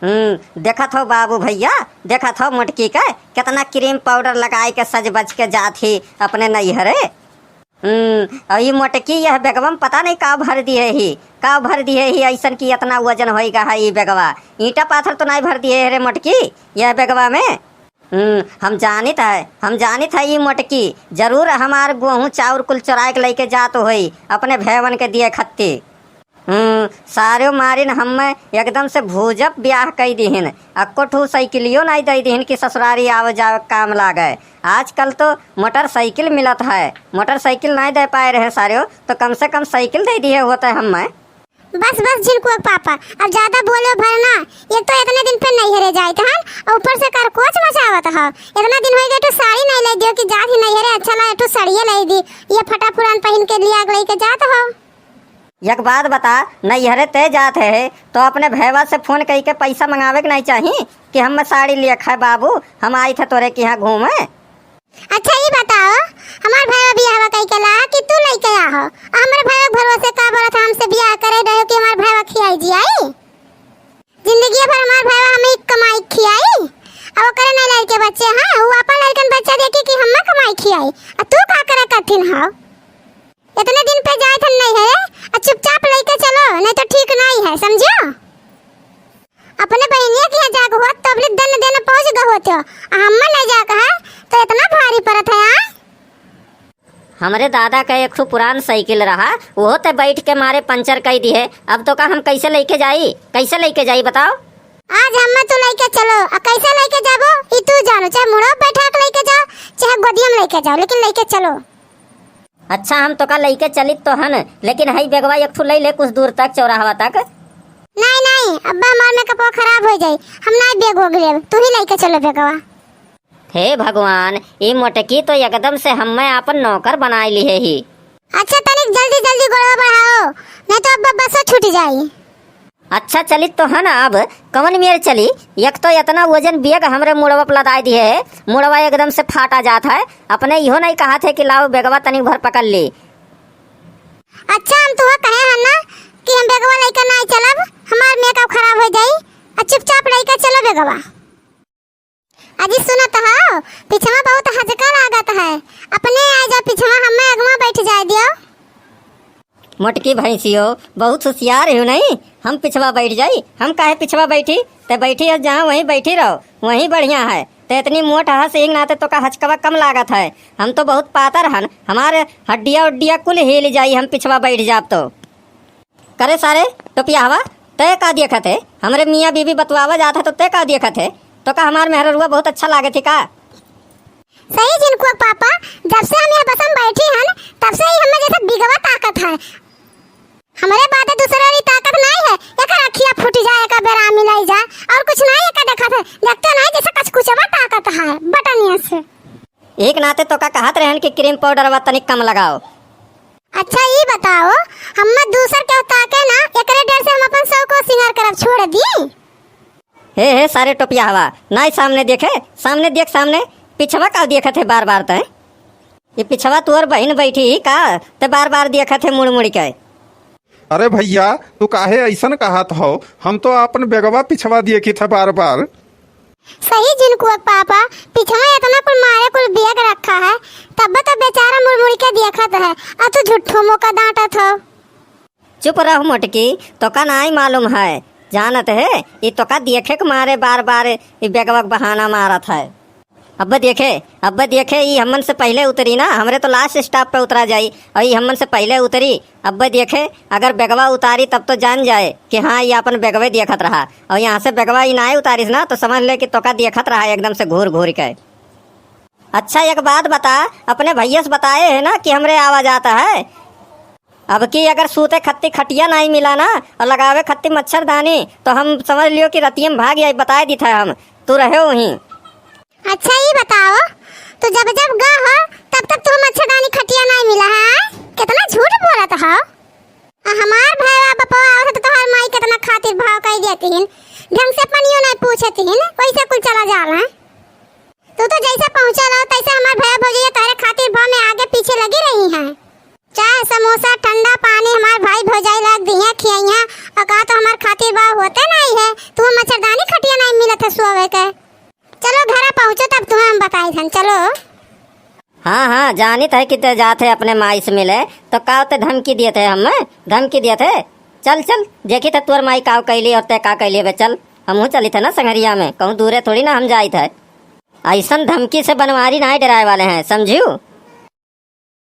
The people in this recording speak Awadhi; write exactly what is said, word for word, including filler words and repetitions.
हम्म, देखत हो बाबू भइया, देखत हो मोटकी के, केतना cream powder लगाइ के सज बज के जात ही अपने नैहरे। हम्म, अउर ई मोटकी यह बेगवा में पता नहीं का भर दिहे ही, का भर दिहे ही, अइसन कि एतना वजन होइ गा है ई बेगवा। ईंटा पाथर तो नाहीं भर दिहे है रे मोटकी, यह बेगवा में। हम्म, हम जानित है, हम जानित है ई मोटकी जरूर हमार गोहूँ चाउर कुल चोराइ के लइके जात होई अपने भैवन के दिए खत्ती। हम्म, सारे मारिन हम्मे एकदम से भूजब ब्याह कइ दिहिन। अक्को ठू साइकिलियो नाहीं दइ दिहिन कि ससुरारी आवे जावे के काम लागे। आजकल तो मोटरसाइकिल मिलत है, मोटरसाइकिल नाहीं दे पाए रहे सारे, तो कम से कम साइकिल दइ दिहे होते हम्मे। बस, बस, झिनकुआ के पापा, अब ज्यादा बोलो भर ना। एक तो एतने दिन पे नैहरे जाइत हन, अउर ऊपर से करकोच मचावत हो। एतना दिन होइ गए, एक ठो साड़ी नाहीं लइ दियो कि जात ही नैहरे अच्छा लागे, एक ठो साड़िये लइ दी। ये फटा पुरान पहिन के लिया के लइके जात हो। एक बात बता, नैहरे ते जात है तो अपने भैवा से फोन कइ के पैसा मंगावे के नाहीं चाही कि हम्मे साड़ी लिया खाए बाबू, हम आइत है तोरे के यहाँ घूमे। अच्छा, ई बताओ, हमार भैया बियाहवा कइ के ला कि तू लइके आहो? आ हमरे भैया के भरोसे का बोलत है, हमसे बियाह करे रहे कि हमार भैया खियाई जियाई? जिंदगी भर हमार भैया हमें कमाई खियाई? अब ओकरे नहीं लड़के बच्चे हैं, वो अपन लड़कन बच्चा देखी कि हमें कमाई खियाई। आ तू का करे कठिन हो? इतने दिन पे जाए थे नैहरे, आ चुपचाप लइके चलो, नहीं तो ठीक नहीं है, समझियो? अपने बहिनिया के यहाँ जाके होत तो अपने दन देने पहुँच गए होते हो, आ हम्मे नहीं जाके है तो इतना भारी पड़त है, आय? हमरे दादा का एक ठो पुरान साइकिल रहा, वो ते बैठ के मारे पंचर कइ दिहे। अब तोका हम कैसे लइके जाई, कैसे लइके जाई बताओ? आज हम्मे तू लइके चलो, आ कैसे लइके जाबो ई तू जानो, चाहे मुड़ो बैठा के लइके जाओ, चाहे गोदिया में लइके जाओ, लेकिन लइके चलो। अच्छा, हम तोका लइके चलित तो हन, लेकिन हई बेगवा एक ठो लइ ले कुछ दूर तक, चौराहवा तक। नहीं, नहीं, अब्बा हमार मेकअपवा खराब होइ जाई, हम नहीं बेग ओग लेब, तू ही लइके चलो बेगवा। हे भगवान, ई मोटकी तो एकदम से हम्मे आपन नौकर बनाइ लिहे ही। अच्छा, तनिक जल्दी जल्दी गोड़वा बढ़ाओ, नहीं तो अब्बा बसो छूट जाई। अच्छा, चलित तो है ना, अब कवन मेर चली? एक तो इतना वजन बेग हमरे मुड़वा पे लदाइ दिहे है, मुड़वा एकदम से फाटा जात है। अपने इहो नहीं कहत है कि लाओ बेगवा तनी भर पकड़ ली। अच्छा, हम तुहा कहे हन ना कि हम बेगवा लइके नाहीं चलब, हमार मेकअप खराब होइ जाई, आ चुपचाप लइके चलो बेगवा। अजी सुनत हो, पिछवा बहुत हजका लागत है, अपने आ जा पिछवा, हम्मे अगवा बैठ जाए दियो। मोटकी भैंसियो, बहुत होशियार हो नहीं, हम पिछवा बैठ जाई, हम काहे पिछवा बैठी? ते बैठी है जहाँ वहीं बैठी रहो, वहीं बढ़िया है। ते इतनी मोट हस, एक नाते तोका हचकवा कम लागत है, हम तो बहुत पातर हन, हमारे हड्डिया उड्डिया कुल हिल जाई, हम पिछवा बैठ जाब तो। करे सारे टोपियाहवा, तय का देखत है? हमरे मियाँ बीबी बतुआवा जात है तो तय का देखत है? तोका हमार मेहररुआ बहुत अच्छा लागे थी का? सही जिनकुआ पापा, जब से हम यह बस में बैठी हन, तब से ही हमें जैसे बिगवा ताकत है। हमरे बादे दूसरे वाली ताकत नहीं है, एकर अखिया फूट जाए, एकर बेरामी लई जाए, और कुछ नहीं एकर देखत है, देखते नहीं जैसे कचकुचवा ताकत है बटनिया से। एक नाते तोका कहत रहन कि cream powder वा तनिक कम लगाओ। अच्छा ई बताओ, हम्मे दूसर केहू ताके ना, एकरे डर से हम अपन शौक और सिंगार करब छोड़ दी? हे, हे, सारे टोपियाहवा, नाई सामने देखे, सामने देख, सामने। पिछवा का देखत है बार बार तय? ये पिछवा तोर बहिन बैठी ही का, ते बार बार देखत है मुड़ मुड़ के? अरे भैया, तू काहे अइसन कहत हो? हम तो आपन बेगवा पिछवा देखित है बार बार। सही जिनकुआ पापा, पिछवा इतना कुल मारे कुल बेग रखा है, तब तो बेचारा मुड़ मुड़ के देखत है, आ तू झूठो मोका डांटत हो। चुप रह मोटकी, तोका नाई मालूम है, जानत है, ई तोका देखे के मारे बार बार ई बेगवा के बहाना मारत है। अब्बे देखे, अब्बे देखे, ई हमन से पहिले उतरी ना, हमरे तो last stop पे उतरा जाई, और ई हमन से पहिले उतरी। अब्बे देखे, अगर बेगवा उतारी तब तो जान जाए कि हाँ, ई अपन बेगवे देखत रहा, और यहाँ से बेगवा ई नाई उतारिस ना, तो समझ ले कि तोका देखत रहा एकदम से घूर घूर के। अच्छा, एक बात बता, अपने भैया से बताए है ना कि हमरे आवा जात है? अब की अगर सूते खत्ती खटिया नाई मिला ना और लगावे खत्ती मच्छरदानी, तो हम समझ लियो कि रतिये में भाग जाई, बताए दी था हम, तू रहे वहीं। अच्छा ई बताओ, तू जब जब गा हो, तब तब तू मच्छरदानी खटिया नाई मिला है? कितना झूठ बोलत हो। आ हमार भैया बपवा आवत तो तोहार माई कितना खातिर भाव कई देती हिन, ढंग से पनियो नाई पूछती हिन, वैसे कुल चला जाल है। तू तो जैसे पहुँचल हो, तैसे हमार भैया भौजैया तोहरे खातिर भाव में आगे पीछे लगी रही हैं। चाय, समोसा, ठंडा पानी हमार भाई भौजाई लाग दिहे, खियइहे का तो हमार खातिर बा होते नाहीं है, तू मच्छरदानी खटिया नाहीं मिलत है सोवे के। चलो घरा पहुँचो तब तुम्हें हम बताइत हन, चलो। हाँ, हाँ, जानित है कि ते जात है अपने माई से मिले, तो का ते धमकी दियत है हमें? धमकी दियत है? चल, चल, देखित है तोर माई काव कैली और ते का कैली बे, चल। हमहूँ चलित है ना संगरिया में, कहूँ दूरे थोड़ी ना हम जाइत है। अइसन धमकी से बनवारी नाहीं डराए वाले हैं, समझिउ?